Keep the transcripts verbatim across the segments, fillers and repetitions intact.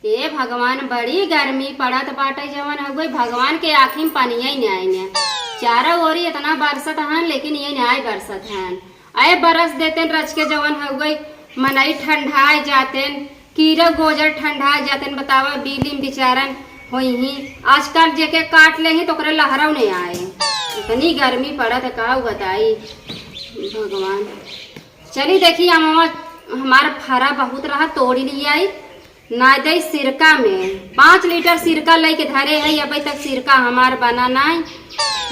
हे भगवान, बड़ी गर्मी पड़त बाटे, जवन हउए भगवान के आँखी में पनिया ही नाई ने। चारों ओरी इतना बरसत हन, लेकिन ये नाई बरसत हन। अये बरस देतेन रच के, जवन हउए मनई ठंडाए जातेन, कीरा गोजर ठंडाए जातेन। बतावा, बीली में बिचारन होई ही। आजकल जेके काट ले ही तो ओकरे लहरौ नहीं आए। इतनी गर्मी पड़त है, का बताई भगवान। चली देखी, हम, हमार फरा बहुत रहा, तोड़ी लियाई। नाई देई सिरका में, पाँच लीटर सिरका लेके धरे है, अबे तक सिरका हमार बना नाई।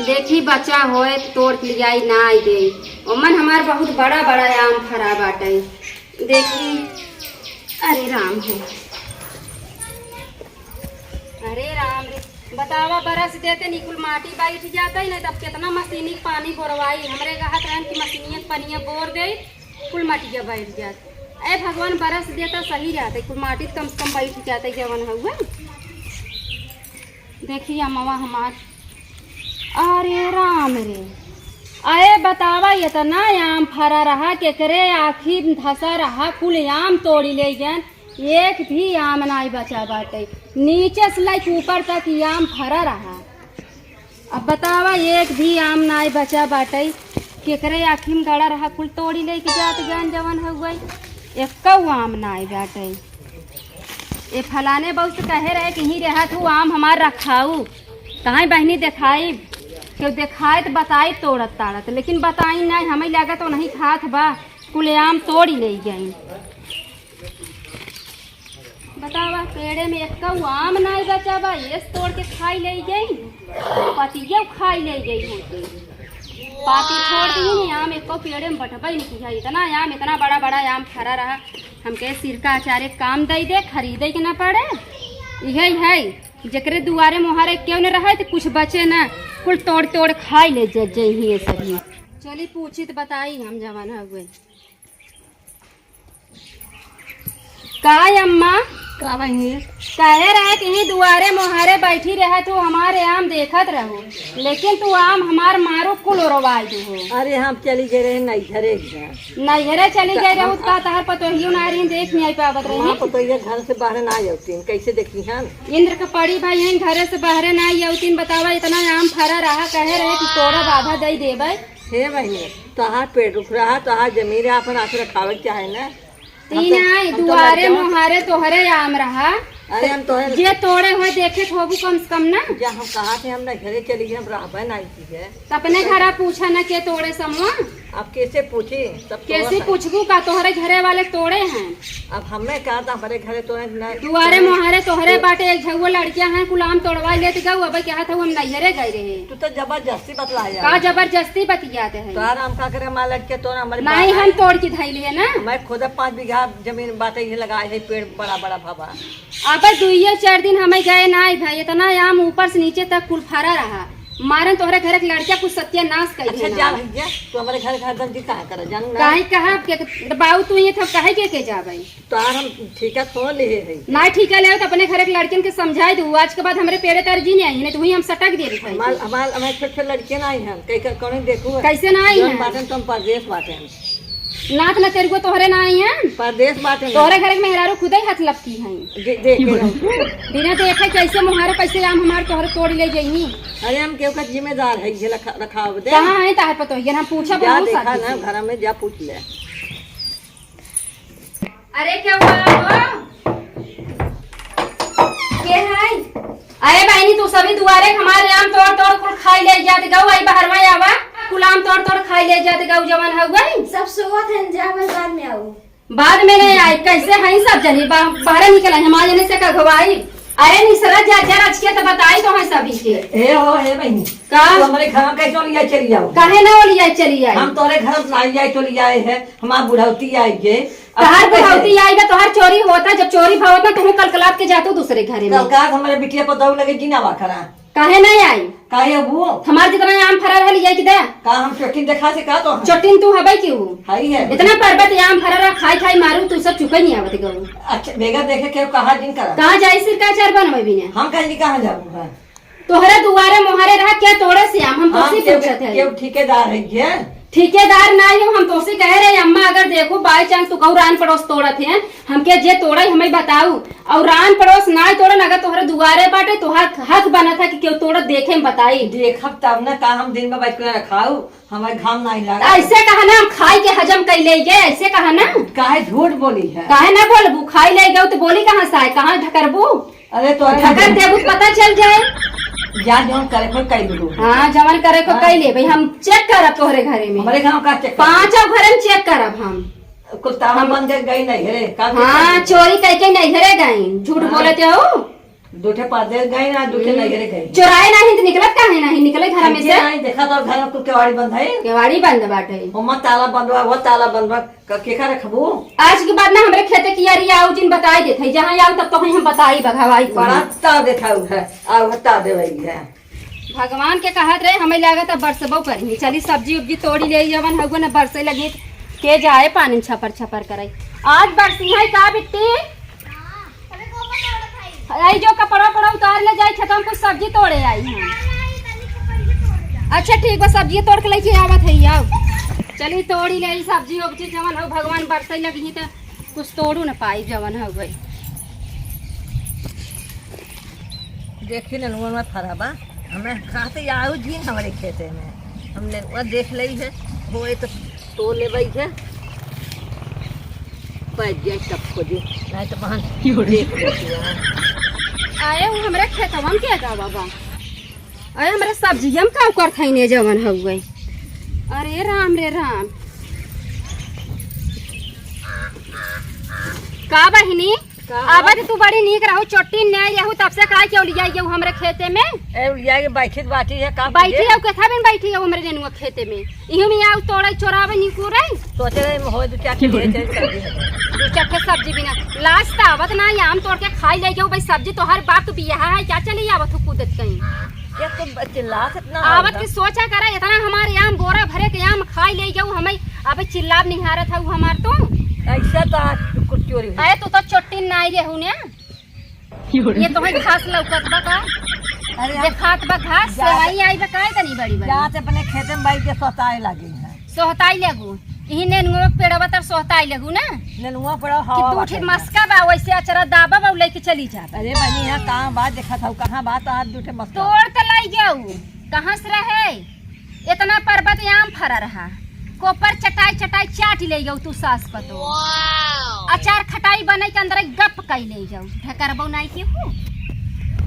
देखी बचा होए त तोड़ के लियाई, नाई देई। ओमन हमार बहुत बड़ा बड़ा आम फरा बाटे। देखी, अरे राम हो, अरे राम रे, बतावा, बरस देते नी कुल माटी बैठ जाता ही, नहीं तब कितना मशीनी के पानी बोरवाई। हमरे कहत रहन कि मशीनिया के पनिया बोर दे, कुल मटिया बैठ जात। ए भगवान, बरस देता सही रहता, कुल माटी कम से कम बैठ जाता, जवन हउए। देखी अमवा हमार, अरे राम रे, अरे बतावा, इतना आम फरा रहा, केकरे आँखी धसा रहा, कुल आम तोड़ी ले गए, एक भी आम नाई बचा बाटे। नीचे से लेके ऊपर तक ई आम फरा रहा। अब बतावा, एक भी आम नाई बचा बाटे। केकरे आँखी में गड़ा रहा, कुल तोड़ी लेके जात गन जवन हउए, एक्कौ आम नाई बाटे। ए फलाने बहू से कहे रहे कि ही रहा तू आम हमार रखाऊ, कहाँ बहिनी देखाई, केहू देखाए त बताई तोड़त ताड़त, लेकिन बताई नाई, हमें लागत तो नहीं खात बा, कुल आम तोड़ी ले गई। बतावा, पेड़े में एक्कौ आम नाई बचा बा, ये से तोड़ के खाई ले गई, पतिये खाई ले गई होती। पाती छोड़ दी नहीं, आम एक्कौ पेड़े में बटबे नहीं किया। इतना आम, इतना बड़ा बड़ा आम फरा रहा, हमके सिरका अचारे काम दई दे, खरीदे के ना पड़े। इहे है, जेकरे दुआरे मोहारे केहू न रहे तो कुछ बचे ना, कुल तोड़ तोड़ खाई ले ज-, जइही ये सभी। चली पूछी त बताई हम जवन हउए। का अम्मा? का बहिनी? कहे रहे कि ही दुआरे मोहारे बैठी रहे, तू हमारे आम देखत रहो, लेकिन तू आम हमार मारो कुल ओरवाई दू हो। अरे हम चली गए रहे नैहरे एक बार। नैहरे चली गए रहू त का तहार पतोहियो ना रही, देख नहीं आई पावत रही? हमार पतोहिया घर से बाहर ना आवतीन, कैसे देखी हम? इंद्र के पड़ी भाई, यहीं घरे से बाहरे ना आवतीन। बतावा, इतना आम फरा रहा, कहे रहे कि तोड़ा बाधा दई देबै। हे बहिनी, तोहार पेट उख रहा, तोहार जमीन है, अपन आके रखावे के चाहे ना। तीन हम तो, आई, हम तो दुआरे लड़के हैं। मोहारे तोहरे आम रहा। अरे हम तोहरे जे तोड़े हुए देखे होबू कम से कम ना। जा हम कहा थे, हम ना घरे चली गए, हम रहबे ना की है। त अपने घरा पूछा ना के तोड़े समूह। अब कैसे पूछी? सब तोड़ा कैसे था। पूछबू का तोहरे घरे वाले तोड़े हैं? अब हमें कहा था हमारे घरे तोड़े ना। दुआरे मोहारे तोहरे बाटे, एक झगुआ लड़कियां हैं, कुल आम तोड़वा लेत गऊ, अब कहा था हम नैहरे गए रहे। तू तो जबरदस्ती बतलाया। का जबरदस्ती बतियात है? तोहार आम का करे, हमार लड़के तोड़, हमारे नहीं, बाहर हम तोड़ के धइली है ना। मैं खुद पाँच बीघा जमीन बाटे, ये लगाए है पेड़ बड़ा बड़ा भवा। अब दुइये चार दिन हमें गए ना आई भाई, इतना आम ऊपर से नीचे तक कुल फरा रहा। मारन तोहरे घर के लड़किया कुछ सत्यानाश कर अच्छा, देना। जा भैया, तू हमारे घर का हरदम जी कहाँ कर, जान ना। काहे कहा के, बाऊ तू ये था, काहे के, के जा भाई? तोहार हम ठीका थोड़ लेहे है। ना ठीका लेहो तो अपने घर के लड़कियन के समझाई दू, आज के बाद हमरे पेड़े तर जी नहीं आई, नहीं तो वही हम सटक दे रही हमार, हमार, हमार छोट छोट लड़कियन आई हैं, कई का, कौन देखू है? कैसे ना आई जौन हैं? बाटन तो हम परदेश बाटे हैं। नाक न तेरे को तोहरे ना आई हैं। परदेश बाटे हैं। तोहरे घर के मेहरारू खुदे हाथ लपकी हैं। दे-, देखे रहो। बिना देखे कैसे मोहारे पैसे आम हमार तोहरे तोड़ ले जाई। अरे हम केहू का जिम्मेदार है, ये रखा, रखाव दे। कहाँ है ताहर पतोहियन? हम पूछब जा बहुत देखा साथी ना, से। घर में जा पूछ ले। अरे, क्या हुआ हो? के है? अरे बहिनी, तू सभी दुआरे के हमारे आम तोड़ तोड़ कुल खाई ले जात गऊ, आई बहरवा आवा, कुल आम तोड़ तोड़ खाई ले जात गऊ, जवन हउए। सब सोवत हैं, जा भाई, बाद में आओ। बाद में नहीं आई, कैसे हैं सब जनी? बा-, बाहर निकल आई, हमारे जने से का घवाई। अरे निसरा जा, जा रच के तो बताई तो है सभी के। ए हो, ए बहिनी। का? तू हमारे घर में कैसे ओलिया चली जाओ? काहे ना ओलिया चली आई? हम तोरे घर में ना आई तो ले आए हैं, हमार बुढ़ौती आई है। अब तोहार तू कैसे? बुढ़ौती आई बा, तोहार चोरी होता, जब चोरी भवत ना, तुहू कलकलात के जातू दूसरे घरे में। कलकलात हमारे बिटिया पर दौड़ लगे, जीना वा करा। काहे नहीं आई? काहे वो? हमार जितना आम फरा रहा, लिया के दे। का हम चोटिन देखा से का तो है? चोटिन तू हबै की हूँ? हई है। इतना पर्वत आम फरा रहा, खाई खाई मारू, तू सब चुके नहीं आवत गऊ। अच्छा, बेगा देखे के कहा जिन करा। कहाँ जाई सिरका अचार बनवे बिना? हम कहीं कहाँ जाबू है? तोहरे दुआरे मोहरे रहा, क्या तोड़े से आम? हम हाँ, तोसे केहू, पूछत है। केहू ठेकेदार है ये? ठेकेदार नाई हो, हम तोसे कहे रहे, अम्मा, अगर देखू, by chance तू कहू रान पड़ोस तोड़त हैं, हमके जे तोड़े, हमें बताऊ। और रान पड़ोस नाई तोड़न, अगर तोहरे दुआरे बाटे, तोहार हक बनत है कि केहू तोड़त देखे में बताई। देखब तब ना, का हम दिन में बैठ के रखाऊ, हमारे घाम नाई लागे। ऐसे कहा ना, हम खाई के हजम कर लेंगे, ऐसे कहा ना। काहे झूठ बोली है? काहे ना बोलबू? खाई ले गऊ तो बोली कहाँ से आए, कहाँ ढकरबू? अरे तो अच्छा ढकन दे। देबू तो पता चल जाए। जा जौन करे को कई दू। हाँ, जवन करे को हाँ। कई ले भाई, हम check करब तोहरे घरे में। हमारे गाँव का check करब? पाँचों घरे में check करब हम। कुल ताला हम बंद कर गई नहीं रे, का हाँ, दिक्कत है? चोरी कई के नहीं घरे गई, झूठ हाँ। बोलते हो। दू ठे परदेस गई ना, दू ठे हम्म। नहीं घरे गई। चोराए नहीं तो निकलत काहे नहीं, निकले घर में ऐसे से। नहीं देखा तो घर में कुल केवाड़ी बंद है। केवाड़ी बंद बाटे। ओमा ताला बंद बा, वो ताला बंद बा। क-, केका रखबू? आज के बाद ना हमरे खेते कियारी आऊ जिन बताई देत है, जहाँ आऊ तब तो हम बताई बघवाई को। बड़ा ता देखाऊ है, आऊ हता देवई है। भगवान के कहत रहे, हमें लागत अब बरसबो करी। चली सब्जी उब्जी तोड़ी ले, जवन हउवे ना बरसे लगी, के जाए पानी छपर छपर करे। आज बरसी है का बिट्टी? आई जो कपड़ा उपड़ा उतार ले जाई, खेतवा में कुछ सब्जी तोड़े आई हम। अच्छा ठीक बा, सब्जी तोड़ के लेके आवत है, आओ। चली तोड़ी ले सब्जी उब्जी, जवन हो भगवान बरसई लगी त कुछ तोड़ू न पाई, जवन हो गई। देखी नेनुआ में फरा बा, हमें खाते आऊ जीन हमरे खेते में, हम नेनुआ देख लई है, होए तो तो लेबै के, बैठ जाए तब खोजे, नहीं तो बहन देख लेती है। आए वो हमरे खेतवा में के गावा बा? अरे हमरे सब्जिया में का करत हईने जवन हउए? अरे राम रे राम। का बहिनी? का? अब तो तू बड़ी नीक रहू, चोट्टी न्याय रहू, तब से काहे के उलियाई गऊ हमरे खेते में? ए, उलियाई के बैठी बाटी है, का बैठी पूछे? है, केथा बिन बैठी है हमरे नेनुआ खेते में? इहू में आऊ तोड़े, चोरावे, निकुरे। सोचे रहे, में होए दो चार ठे ढेर चीज कर दी है। दो चार ठे सब्जी बिना। लाज त आवत ना, आम तोड़ के खाई ले जाऊ भाई, सब्जी तोहार बाप तो बियाह है, क्या चली आवत हो कूदत कहीं? ये तो चिल्लात इतना आवत होगा। की सोचा करा, इतना हमारे आम बोरा भरे के आम खाई ले जाऊ, हमें अब चिल्लाब निहारत है हमार तो। ऐसा तो आज कुछ चोरी हुई। अरे तू तो चोट्टी नाई रहू ने। ये तो है घास लौकत बा का? अरे हम देखात बा घास, जात सेवाई आई बा का इतनी बड़ी बड़ी? जात अपने खेते में बैठ के सोहताए लागे हैं। सोहताई लगू, इही नेनुआ के पेड़वा तर सोहताई लगू ना? नेनुआ पेड़वा कि हवा दू ठे बाटे। मस्का बा, वैसे अचरा दाबा बा, उ लेके चली जात। अरे बहिनी, यहाँ कहाँ बा? देखत हऊ, कहाँ बा? तो हाथ दू ठे मस्का। तोड़ त लाई जाऊ, कहाँ से रहे? इतना पर्वत आम फरा रहा, कोपर चटाई चटाई चाट ले गऊ तू सास पतो। अचार खटाई बने के अंदर गप कई ले जाऊ, ढकरबो नाई के हूँ।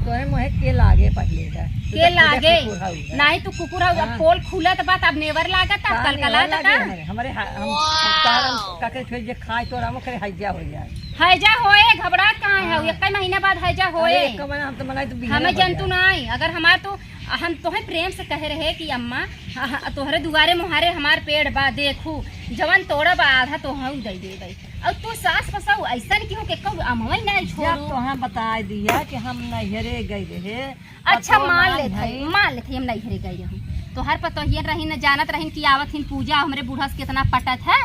तोहे मोहे के लागे पहिले का? तू के तो खुदे लागे? कुकुर हऊ है। नाई तू कुकुर हऊ, अब हाँ। पोल खुलत बा, तब नेवर लागत, तब कहाँ नेवर कलकलात लागे का? है? हमरे हा-, हम, हम तारन का के फिर जे खाए तो रामो करे हैजा हो जाए। हैजा होए, घबरात कहाँ है? हाँ। एक महीना बाद हैजा होए। अरे, एक महीना हम तो मनाई तो बिहार हमें में जंतु जाए। नाई, अगर हमार तो हम तोहे प्रेम से कहे रहे कि अम्मा, ह-, ह-, तोहरे दुआरे मुहारे हमार पेड़ बा, देखू, जवन तोड़ब आधा तोहू दे देबै। और तू सास पसऊ ऐसन क्यों के कहू अमवै नहीं जब छोड़ू? तोहे बताई दिया कि हम नैहरे गई रहे, अच्छा, पतोह मान ना लेत हई, भई। मान लेत हई, हम नैहरे गई रहू। तोहर पतोहियन रही न, जानत रही कि आवत हिन पूजा, हमरे बूढ़ा से कितना पटत है।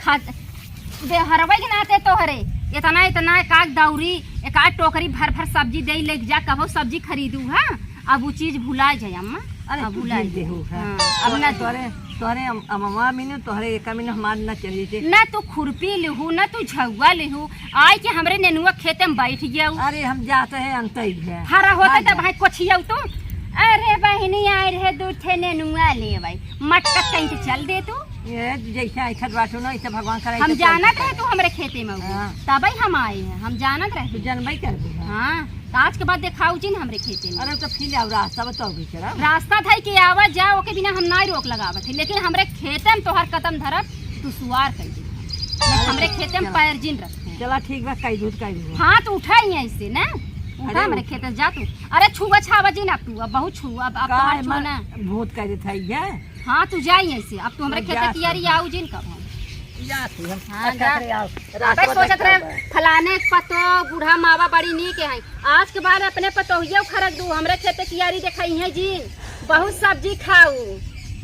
खा-, देहरवै के नाते तोहरे इतना, इतना एक आध दौरी, एक आध टोकरी भर भर सब्जी दे लेके जा, कबो सब्जी खरीदू, हाँ? अब उ चीज भुला जाए अम्मा, अरे अब तू भुला भूल जाए। देहू, हाँ। हाँ, अब ना तोरे, तोरे अम-, अमवा में न, तोहरे एका में न हमार न चली से। ना तू खुरपी लेहू, ना तू झउआ लेहू, आए के हमरे नेनुआ खेते में बैठ गया। अरे हम जाते हैं अंतई है। हरा होता भाग तब जा। भाई कोछिया तू। अरे बहिनी आए रहे दू ठे नेनुआ ले भाई, मटका कहीं के चल दे तू। ये जैसे ऐठत बाटू ना, ऐसे भगवान करे हम ऐसे जानत चलते रहे तू हमरे खेते में होगी। हाँ। तबे हम आए हैं, हम जानत रहे तू तू। जनबे करबू, हाँ। हाँ, तो आज के बाद देखाऊ जी ना हमरे खेते में। अरे तो फिर आओ, रास्ता बताओ भी चला। रास्ता धई के आवा जा, ओके बिना हम नाई रोक लगावत है, लेकिन हमरे खेते में तोहर कदम धरब, तू सुआर कर दे। बस हमरे खेते में चला। पैर जिन रखे। चला ठीक बा, कई दूध कई दूध। हाथ उठाई ऐसे ना, उठा अरे हमरे उठ। खेते जा तू। अरे छुआ छावा जी ना तू, अब बहुत छुआ, अब, अब का तोहर है, छुआ मन ना। भूत कह देत है ये। हाँ, तू जाई ऐसे। अब तू हमरे अब खेते जा कियारी तू। आऊ जिन कब हम। जा तू, हम हाँ, अच्छा जा। करे आओ। रात अबे में सोचत रहे, देखा बा। फलाने के पतो, बूढ़ा मावा बड़ी नीक है। आज के बाद अपने पतोहिया खरक दू, हमरे खेते कियारी देखाई है जिन। बहुत सब्जी खाऊ।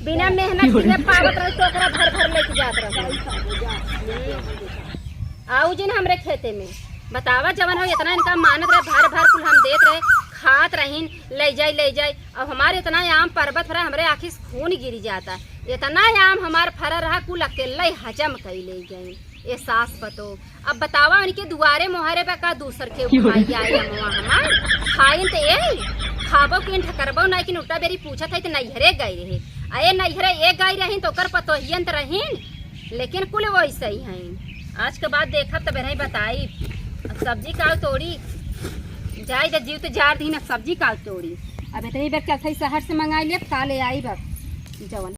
बिना मेहनत के पावत रहे तो ओकरा भर भर लेके जात रहे। आऊ जिन हमरे खेते में। बतावा, जवन हो इतना इनका मानत रहे, भर भर कुल हम देत रहे, खात रहीन, "ले जाई, ले जाई।" अब हमार इतना आम परबत फरा, हमरे आँखी से खून गिर जाता। इतना आम हमार फरा रहा, कुल अकेले हजम कई ले गई। ए सास पतो, अब बतावा, उनके दुआरे मोहरे पे का दूसर के खाई आए अमवा हमार? खाइन त ए, खाबो किन ठकरबो ना, किन उल्टा बेरी पूछत है त नैहरे गई रहे। अरे नैहरे ए गई रहीन त ओकर पतोहियन त रहीन, लेकिन कुल वैसे ही हैं। आज के बाद देखब त बेरही बताई। अब सब्जी काल तोड़ी, जाई दे जीव त जार दीन, अब सब्जी काल तोड़ी। अब इतनी बेर चलते ही शहर से मंगाई लेब, काले आई बस जवन।